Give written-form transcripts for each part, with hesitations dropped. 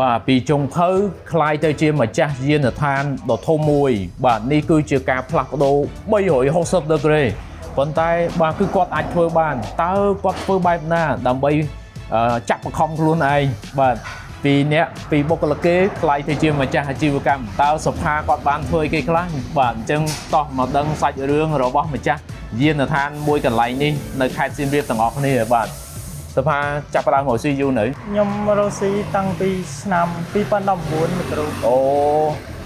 បាទពីចុងភៅក្លាយទៅជាម្ចាស់យានដ្ឋានដ៏ធំមួយ បាទនេះគឺជាការផ្លាស់ប្ដូរ360ដឺក្រេប៉ុន្តែបាទគឺគាត់អាចធ្វើបានតើគាត់ធ្វើបែបណាដើម្បីចាប់បង្ខំខ្លួនឯងបាទពីអ្នកពីបុគ្គលិកគេក្លាយទៅជាម្ចាស់អាជីវកម្មតើសុផាគាត់បានធ្វើអីគេខ្លះបាទអញ្ចឹងតោះមកដឹងសាច់រឿងរបស់ម្ចាស់យានដ្ឋានមួយកន្លែងនេះនៅខេត្តសៀមរាបទាំងអស់គ្នាបាទសុផាចាប់ផ្ដើមរកស៊ីយូរនៅ ខ្ញុំរកស៊ីតាំងពីឆ្នាំ2019លោកគ្រូ អូ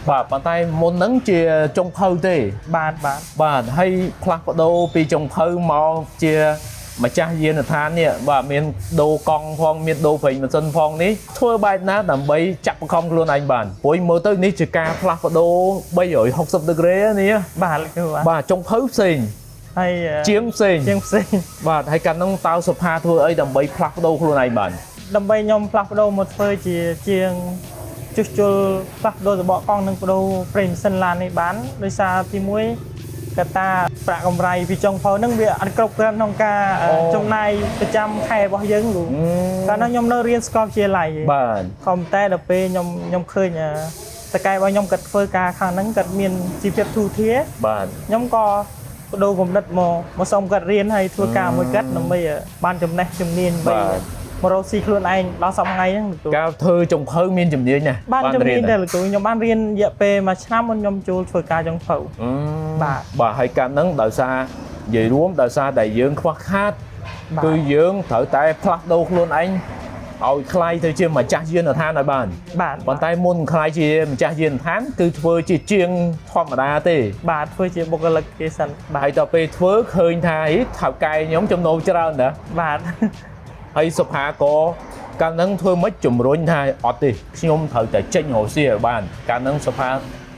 បាទប៉ុន្តែមុនហ្នឹងជាចុងភៅទេ បាទបាទ បាទហើយផ្លាស់ប្ដូរពីចុងភៅមកជាម្ចាស់យានដ្ឋាននេះបាទមានដូរកង់ផងមានដូរប្រេងម៉ាស៊ីនផងនេះធ្វើបែបណាដើម្បីចាប់បង្ខំខ្លួនឯងបានព្រោះមើលទៅនេះជាការផ្លាស់ប្ដូរ360ដឺក្រេនេះ បាទលោកគ្រូបាទ បាទចុងភៅផ្សេង ហើយ ជាងផ្សេង ជាងផ្សេង បាទហើយកាលហ្នឹងតើសុផាធ្វើអីដើម្បីផ្លាស់ប្ដូរខ្លួនឯងបាន ដើម្បីខ្ញុំផ្លាស់ប្ដូរមកធ្វើជាជាងជួសជុលផ្លាស់ប្ដូរសបកកង់និងប្ដូរប្រេងម៉ាស៊ីនឡាននេះបានដោយសារទីមួយកត្តាប្រាក់កម្រៃពីចុងភៅហ្នឹងវាអត់គ្រប់គ្រាន់ក្នុងការចំណាយប្រចាំខែរបស់យើងលោកកាលនោះខ្ញុំនៅរៀនសាកលវិទ្យាល័យឯង បាទ ខំតែដល់ពេលខ្ញុំខ្ញុំឃើញតកែរបស់ខ្ញុំគាត់ធ្វើការខាងហ្នឹងគាត់មានជីវភាពធូរធារ បាទ ខ្ញុំក៏បដូរគំនិតមកមកសុំគាត់រៀនហើយធ្វើការមួយគាត់ដើម្បីបានចំណេះជំនាញដើម្បីមករកស៊ីខ្លួនឯងដល់សប្តាហ៍ថ្ងៃហ្នឹងលោកគ្រូ ការធ្វើចុងភៅមានជំនាញណាស់ បានជំនាញ រៀ ដែរលោកគ្រូខ្ញុំបានរៀនរយៈពេលមួយឆ្នាំមុនខ្ញុំចូលធ្វើការចុងភៅបាទ បាទហើយកាលហ្នឹងដោយសារនិយាយរួមដោយសារតែយើងខ្វះខាត បាទ គឺយើងត្រូវតែផ្លាស់ប្ដូរខ្លួនឯងឲ្យក្លាយទៅជាម្ចាស់យានដ្ឋានឲ្យបាន បាទ ប៉ុន្តែមុនក្លាយជាម្ចាស់យានដ្ឋានគឺធ្វើជាជាងធម្មតាទេ បាទធ្វើជាបុគ្គលិកគេសិនបាទ ហើយដល់ពេលធ្វើឃើញថាអីថៅកែខ្ញុំចំណូលច្រើនណាស់ បាទ ហើយសុផាក៏កាលហ្នឹងធ្វើម៉េចជំរុញថាអត់ទេខ្ញុំត្រូវតែចេញរកស៊ីឲ្យបានកាលហ្នឹងសុផា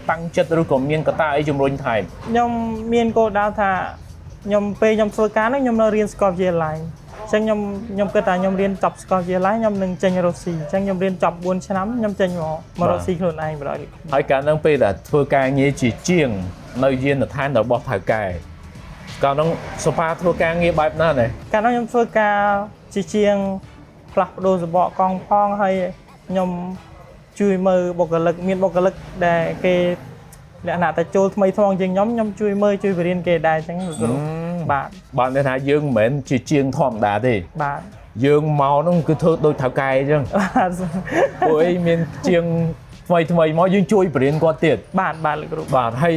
តាំងចិត្តឬក៏មានកត្តាអីជំរុញថែម ខ្ញុំមានគោលដៅថាខ្ញុំពេលខ្ញុំធ្វើការហ្នឹងខ្ញុំនៅរៀនសាកលវិទ្យាល័យអញ្ចឹងខ្ញុំខ្ញុំគិតថាខ្ញុំរៀនចប់សាកលវិទ្យាល័យខ្ញុំនឹងចេញរកស៊ីអញ្ចឹងខ្ញុំរៀនចប់4ឆ្នាំខ្ញុំចេញមកមករកស៊ីខ្លួនឯងបណ្ដោយ ហើយកាលហ្នឹងពេលដែលធ្វើការងារជាជាងនៅយានដ្ឋានរបស់ថៅកែកាលហ្នឹងសុផាធ្វើការងារបែបណាណែ កាលនោះខ្ញុំធ្វើការជាជាងផ្លាស់ប្ដូរសបកកង់ផងហើយខ្ញុំជួយមើលបុគ្គលិកមានបុគ្គលិកដែលគេលក្ខណៈតែចូលថ្មីថ្មោងជាងខ្ញុំខ្ញុំជួយមើលជួយបរៀនគេដែរអញ្ចឹងលោកគ្រូបាទ បានន័យថាយើងមិនមែនជាជាងធម្មតាទេ បាទ យើងមកហ្នឹងគឺធ្វើដូចថៅកែអញ្ចឹង បាទ ព្រោះអីមានជាងថ្មីថ្មីមកយើងជួយបរៀនគាត់ទៀត បាទបាទលោកគ្រូ បាទហើយ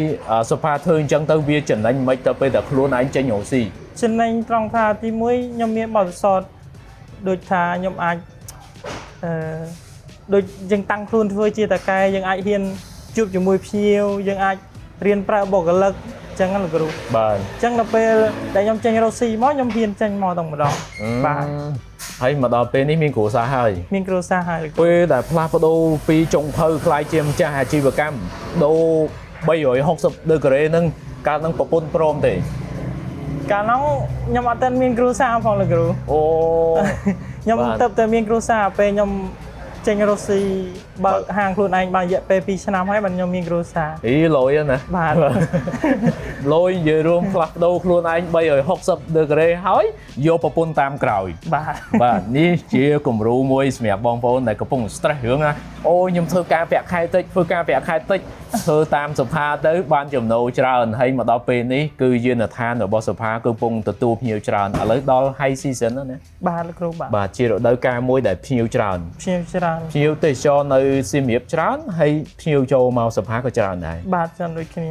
សុផាធ្វើអញ្ចឹងទៅវាចំណេញមិនទៅពេលតែខ្លួនឯងចេញរកស៊ី ចំណេញត្រង់ថាទីមួយខ្ញុំមានបទពិសោធន៍ដូចថាខ្ញុំអាចអឺដូចយើងតាំងខ្លួនធ្វើជាតកែយើងអាចហ៊ានជួបជាមួយភ្ញៀវយើងអាចរៀនប្រើបុគ្គលិកអញ្ចឹងណាលោកគ្រូ បាទ អញ្ចឹងដល់ពេលដែលខ្ញុំចេញរកស៊ីមកខ្ញុំហ៊ានចេញមកតែម្ដងបាទ ហើយមកដល់ពេលនេះមានគ្រួសារហើយ មានគ្រួសារហើយលោកគ្រូ ពេលដែលផ្លាស់ប្ដូរពីចុងភៅក្លាយជាម្ចាស់អាជីវកម្មដូរ360ដឺក្រេហ្នឹងកាលហ្នឹងប្រពន្ធព្រមទេ កាលនោះខ្ញុំអត់ទាន់មានគ្រួសារផងលោកគ្រូ អូ ខ្ញុំ បាទ ទៅតែមានគ្រួសារពេលខ្ញុំចេញរកស៊ីបើកហាងខ្លួនឯងបានរយៈពេល2ឆ្នាំហើយបានខ្ញុំមានគ្រួសារ អីលយណា បាទ លយនិយាយរួមផ្លាស់ប្ដូរខ្លួនឯង360ដឺក្រេហើយយកប្រពន្ធតាមក្រោយ បាទ បាទនេះជាគំរូមួយសម្រាប់បងប្អូនដែលកំពុង stress រឿងណាអូខ្ញុំធ្វើការប្រាក់ខែតិចធ្វើការប្រាក់ខែតិចធ្វើតាមសភាទៅបានចំណូលច្រើនហើយមកដល់ពេលនេះគឺយានដ្ឋានរបស់សភាគឺកំពុងទទួលភ្ញៀវច្រើនឥឡូវដល់ high season แล้วណា បាទលោកគ្រូបាទ បាទជារដូវកាលមួយដែលភ្ញៀវច្រើន ភ្ញៀវច្រើន ភ្ញៀវទេសចរនៅសៀមរាបច្រើនហើយភ្ញៀវចូលមកសភាក៏ច្រើនដែរ បាទច្រើនដូចគ្នា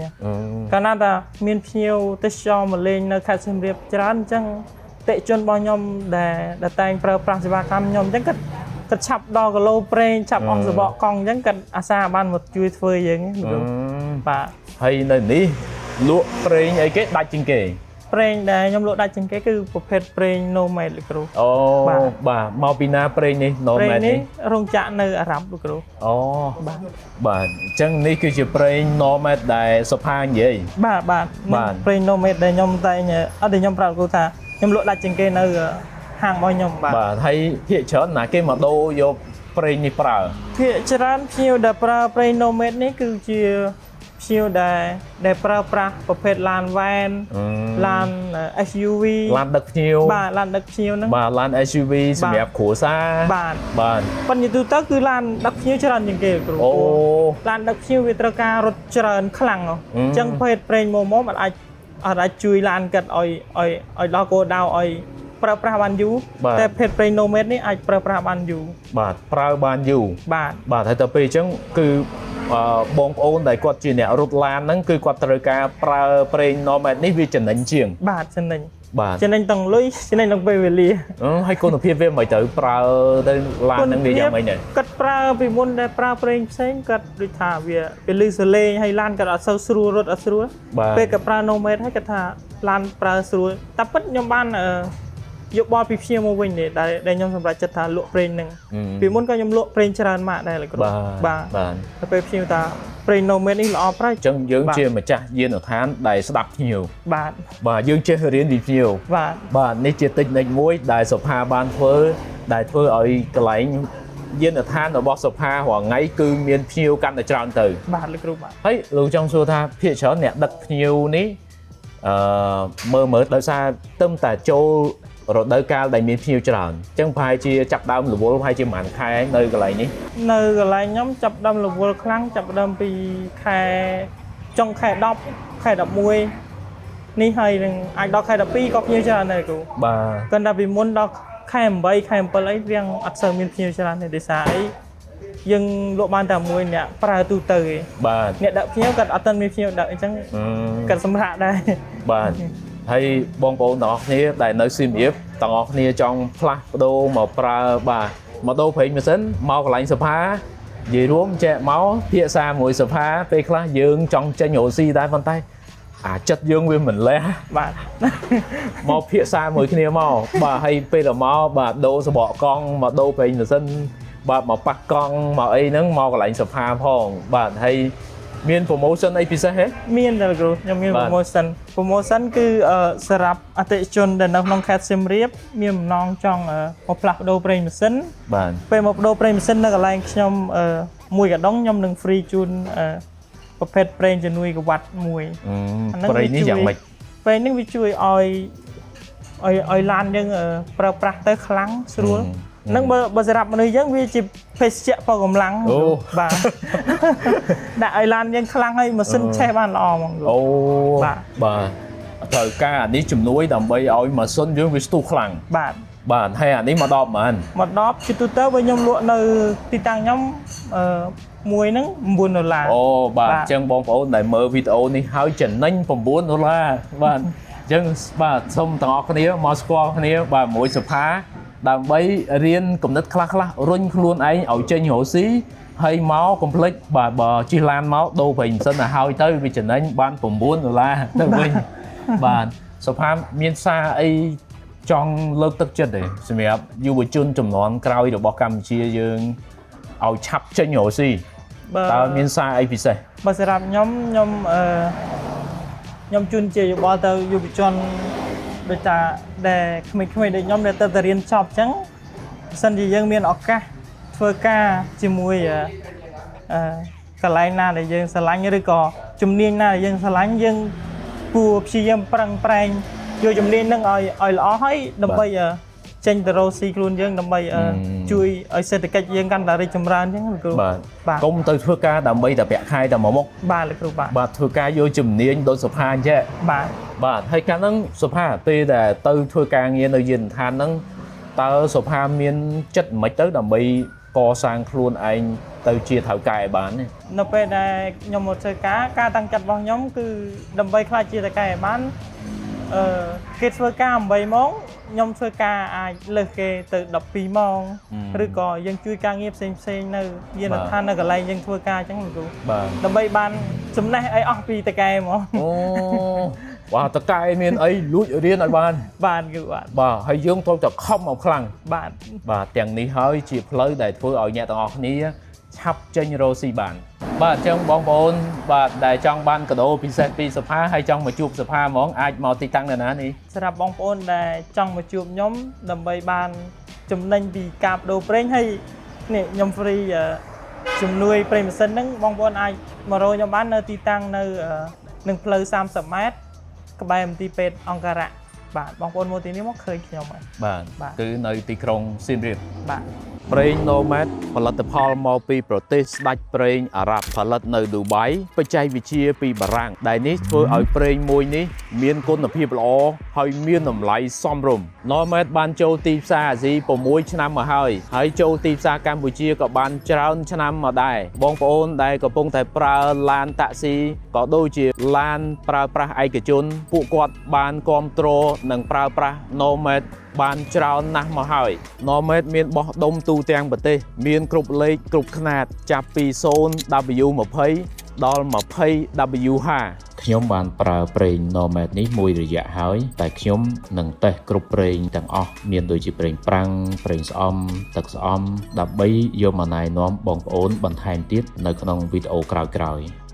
កាលណាតាមានភ្ញៀវទេសចរមកលេងនៅខេត្តសៀមរាបច្រើនអញ្ចឹងតិជនរបស់ខ្ញុំដែលដែលតែងប្រើប្រាស់សេវាកម្មខ្ញុំអញ្ចឹងគាត់គាត់ឆាប់ដល់គីឡូប្រេងឆាប់អស់សបកកង់អញ្ចឹងគាត់អាសាបានមកជួយធ្វើយើងហ្នឹងលោកគ្រូបាទ ហើយនៅនេះលក់ប្រេងអីគេដាច់ជាងគេ ប្រេងដែលខ្ញុំលក់ដាច់ជាងគេគឺប្រភេទប្រេង Nomad លោកគ្រូ អូ បាទ បាទមកពីណាប្រេងនេះ ប្រេង Nomad នេះ នេះ រោងចក្រនៅអារ៉ាប់លោកគ្រូ អូ បាទ បាទអញ្ចឹងនេះគឺជាប្រេង Nomad ដែលសុផានិយាយ បាទបាទ បាទ ប្រេង Nomad ដែលខ្ញុំតែងអត់ដែលខ្ញុំប្រាប់លោកគ្រូថាខ្ញុំលក់ដាច់ជាងគេនៅហាងរបស់ខ្ញុំបាទ បាទហើយភាគច្រើនណាគេមកដូរយកប្រេងនេះប្រើ ភាគច្រើនភ្ញៀវដែលប្រើប្រេង Nomad នេះគឺជា ភ្ញៀវដែលប្រើប្រាស់ប្រភេទឡានវ៉ែនឡាន SUV ឡានដឹកភ្ញៀវ បាទឡានដឹកភ្ញៀវហ្នឹង បាទឡាន SUV សម្រាប់គ្រួសារ បាទ បាទ ប៉ុន្តែទូទៅគឺឡានដឹកភ្ញៀវច្រើនជាងគេគ្រូ អូ ឡានដឹកភ្ញៀវវាត្រូវការរត់ច្រើនខ្លាំងហ៎ អឺ អញ្ចឹងប្រភេទប្រេងមុំមុំអត់អាចជួយឡានគាត់ឲ្យដល់គោលដៅឲ្យប្រើប្រាស់បានយូរ បាទ តែប្រភេទប្រេង Nomad នេះអាចប្រើប្រាស់បានយូរ បាទប្រើបានយូរ បាទ បាទហើយទៅពេលអញ្ចឹងគឺអឺបងប្អូនដែលគាត់ជាអ្នករត់ឡានហ្នឹងគឺគាត់ត្រូវការប្រើប្រេង Nomad នេះវាចំណេញជាង បាទចំណេញ បាទ ចំណេញទាំងលុយចំណេញទាំងពេលវេលា ហើយគុណភាពវាមិនទៅប្រើទៅឡានហ្នឹងវាយ៉ាងម៉េចដែរ គាត់ប្រើពីមុនដែលប្រើប្រេងផ្សេងគាត់ដូចថាវាលឺសលេងហើយឡានគាត់អត់សូវស្រួលរត់អត់ស្រួល បាទ ពេលគាត់ប្រើ Nomad ហើយគាត់ថាឡានប្រើស្រួលតែពិតខ្ញុំបានយកបលពីភ្ញៀវមកវិញទេដែលខ្ញុំសម្រេចចិត្តថាលក់ប្រេងហ្នឹងពីមុនក៏ខ្ញុំលក់ប្រេងច្រើនម៉ាកដែរលោកគ្រូ បាទ បាទ បាទ តែពេលភ្ញៀវថាប្រេង Nomad នេះល្អប្រៃ អញ្ចឹងយើង បាទ ជាម្ចាស់យានដ្ឋានដែលស្ដាប់ភ្ញៀវ បាទ បាទយើងចេះរៀនពីភ្ញៀវ បាទ បាទនេះជាតិចនិចមួយដែលសុផាបានធ្វើដែលធ្វើឲ្យកន្លែងយានដ្ឋានរបស់សុផារាល់ថ្ងៃគឺមានភ្ញៀវកាន់តែច្រើនទៅ បាទលោកគ្រូបាទ ហើយលោកចង់សួរថាភាគច្រើនអ្នកដឹកភ្ញៀវនេះអឺមើលមើលដោយសារទឹមតែចូលរដូវកាលដែលមានភ្ញៀវច្រើនអញ្ចឹងប្រហែលជាចាប់ដើមរវល់ប្រហែលជាប្រហែលខែនៅកន្លែងនេះ នៅកន្លែងខ្ញុំចាប់ដើមរវល់ខ្លាំងចាប់ដើមពីខែចុងខែ10ខែ11នេះហើយនឹងអាចដល់ខែ12ក៏ភ្ញៀវច្រើនដែរគ្រូ បាទ គាត់ថាពីមុនដល់ខែ8ខែ7អីរៀងអត់សូវមានភ្ញៀវច្រើនទេដោយសារអីយើងលក់បានតែមួយអ្នកប្រើទូទៅឯង បាទ អ្នកដឹកភ្ញៀវគាត់អត់ទាន់មានភ្ញៀវដឹកអញ្ចឹង អឺ គាត់សម្រាកដែរ បាទហើយបងប្អូនទាំងអស់គ្នាដែលនៅសៀមរាបទាំងអស់គ្នាចង់ផ្លាស់ប្ដូរមកប្រើបាទមកដូរប្រេងម៉ាស៊ីនមកកន្លែងសភានិយាយរួមចែកមកភាសាមួយសភាពេលខ្លះយើងចង់ចេញរកស៊ីដែរប៉ុន្តែអាចិត្តយើងវាមិនលះ បាទ មកភាសាមួយគ្នាមកបាទហើយពេលដល់មកបាទដូរសបកកង់មកដូរប្រេងម៉ាស៊ីនបាទមកប៉ះកង់មកអីហ្នឹងមកកន្លែងសភាផងបាទហើយមាន promotion អីពិសេសហេ មានដែរគ្រូខ្ញុំមាន បាទ promotion គឺសម្រាប់អតិថិជនដែលនៅក្នុងខេត្តសៀមរាបមានបំណងចង់មកផ្លាស់ប្ដូរប្រេងម៉ាស៊ីន បាទ ពេលមកប្ដូរប្រេងម៉ាស៊ីននៅកន្លែងខ្ញុំមួយកដុងខ្ញុំនឹង free ជូនប្រភេទប្រេងជំនួយកវ៉ាត់មួយ អឺ អាហ្នឹង ប្រេងនេះ វាជួយ យ៉ាងម៉េច ប្រេងនេះវាជួយឲ្យឲ្យឡានយើងប្រើប្រាស់ទៅខ្លាំងស្រួលហ្នឹងបើសម្រាប់មនុស្សយើងវាជាភេសជ្ជៈបើកម្លាំង អូ បាទ ដាក់ឲ្យឡានយើងខ្លាំងហើយម៉ាស៊ីនឆេះបានល្អហ្មងលោក អូ បាទ បាទត្រូវការអានេះជំនួយដើម្បីឲ្យម៉ាស៊ីនយើងវាស្ទុះខ្លាំង បាទ បាទហើយអានេះមកដល់ប្រហែល មកដល់ជាទូទៅបើខ្ញុំលក់នៅទីតាំងខ្ញុំអឺមួយហ្នឹង9ដុល្លារ អូបាទ បាទ អញ្ចឹងបងប្អូនដែលមើលវីដេអូនេះហើយចំណេញ9ដុល្លារបាទអញ្ចឹងបាទសូមទាំងអស់គ្នាមកស្គាល់គ្នាបាទមួយសភាដើម្បីរៀនគំនិតខ្លះខ្លះៗរុញខ្លួនឯងឲ្យចេញរកស៊ីហើយមកកុំភ្លេចបាទបើជិះឡានមកដូរប្រេងម៉ាស៊ីនឲ្យហើយទៅវាចំណេញបាន9ដុល្លារទៅវិញបាទសុផាមានសារអីចង់លើកទឹកចិត្តទេសម្រាប់យុវជនជំនាន់ក្រោយរបស់កម្ពុជាយើងឲ្យឆាប់ចេញរកស៊ី បើ តើមានសារអីពិសេស បើសម្រាប់ខ្ញុំខ្ញុំអឺខ្ញុំជូនជាយោបល់ទៅយុវជនដូចថាដែលក្មេងៗដូចខ្ញុំដែលទៅតែរៀនចប់អញ្ចឹងបើសិនជាយើងមានឱកាសធ្វើការជាមួយអឺកន្លែងណាដែលយើងស្រឡាញ់ឬក៏ជំនាញណាដែលយើងស្រឡាញ់យើងគួរព្យាយាមប្រឹងប្រែងយកជំនាញហ្នឹងឲ្យល្អហើយដើម្បីចេញទៅរកស៊ីខ្លួនយើងដើម្បីជួយឲ្យសេដ្ឋកិច្ចយើងកាន់តែរីកចម្រើនអញ្ចឹងលោកគ្រូ បាទ បាទ កុំទៅធ្វើការដើម្បីតែប្រាក់ខែតែមួយមុខ បាទលោកគ្រូបាទ បាទធ្វើការយកជំនាញដូចសុផាអញ្ចឹង បាទ បាទហើយកាលហ្នឹងសុផាពេលដែលទៅធ្វើការងារនៅយានដ្ឋានហ្នឹងតើសុផាមានចិត្តមិនទៅដើម្បីកសាងខ្លួនឯងទៅជាថៅកែបានទេ នៅពេលដែលខ្ញុំមកធ្វើការការតាំងចិត្តរបស់ខ្ញុំគឺដើម្បីក្លាយជាតកែឲ្យបានអឺគេធ្វើការ8ម៉ោងខ្ញុំធ្វើការអាចលើសគេទៅ12ម៉ោងឬក៏យើងជួយការងារផ្សេងផ្សេងៗនៅយានដ្ឋាននៅកន្លែងយើងធ្វើការអញ្ចឹងលោកគ្រូ បាទ ដើម្បីបានចំណេះអីអស់ពីតកែហ្មង អូបាទតកែមានអីលួចរៀនឲ្យបាន បាទគឺបាទ បាទហើយយើងត្រូវតែខំមកខ្លាំង បាទ បាទទាំងនេះហើយជាផ្លូវដែលធ្វើឲ្យអ្នកទាំងអស់គ្នាឆាប់ចេញរកស៊ីបានបាទអញ្ចឹងបងប្អូនបាទដែលចង់បានកាដូពិសេសពីសភាហើយចង់មកជួបសភាហ្មងអាចមកទីតាំងនៅណានេះ សម្រាប់បងប្អូនដែលចង់មកជួបខ្ញុំដើម្បីបានចំណេញពីការបដូរប្រេងហើយនេះខ្ញុំ free ជំនួយប្រេងម៉ាស៊ីនហ្នឹងបងប្អូនអាចមករកខ្ញុំបាននៅទីតាំងនៅនឹងផ្លូវ30ម៉ែត្រក្បែរមន្ទីរពេទ្យអង្គរៈបាទបងប្អូនមកទីនេះមកឃើញខ្ញុំហើយ បាទ បាទ គឺនៅទីក្រុងសៀមរាប បាទ ប្រេង Nomad ផលិតផលមកពីប្រទេសស្ដេចប្រេងអារ៉ាប់ផលិតនៅឌូបៃបច្ចេកវិទ្យាពីបារាំងដែលនេះធ្វើឲ្យប្រេងមួយនេះមានគុណភាពល្អហើយមានតម្លៃសមរម្យ Nomad បានចូលទីផ្សារអាស៊ី6ឆ្នាំមកហើយហើយចូលទីផ្សារកម្ពុជាក៏បានច្រើនឆ្នាំមកដែរបងប្អូនដែលកំពុងតែប្រើឡានតាក់ស៊ីក៏ដូចជាឡានប្រើប្រាស់ឯកជន ពួកគាត់បានគ្រប់គ្រងនិងប្រើប្រាស់ Nomad បានច្រើនណាស់មកហើយ Nomad មានបោះដុំទូទាំងប្រទេស មានគ្រប់លេខគ្រប់ខ្នាត ចាប់ពី 0W20 ដល់ 20W5 ខ្ញុំបានប្រើប្រេង Nomad នេះមួយរយៈហើយ តែខ្ញុំនឹងតេស្តគ្រប់ប្រេងទាំងអស់មានដូចជាប្រេងប្រាំងប្រេងស្អំទឹកស្អំដើម្បីយកមកណែនាំបងប្អូនបន្ថែមទៀតនៅក្នុងវីដេអូក្រោយៗ។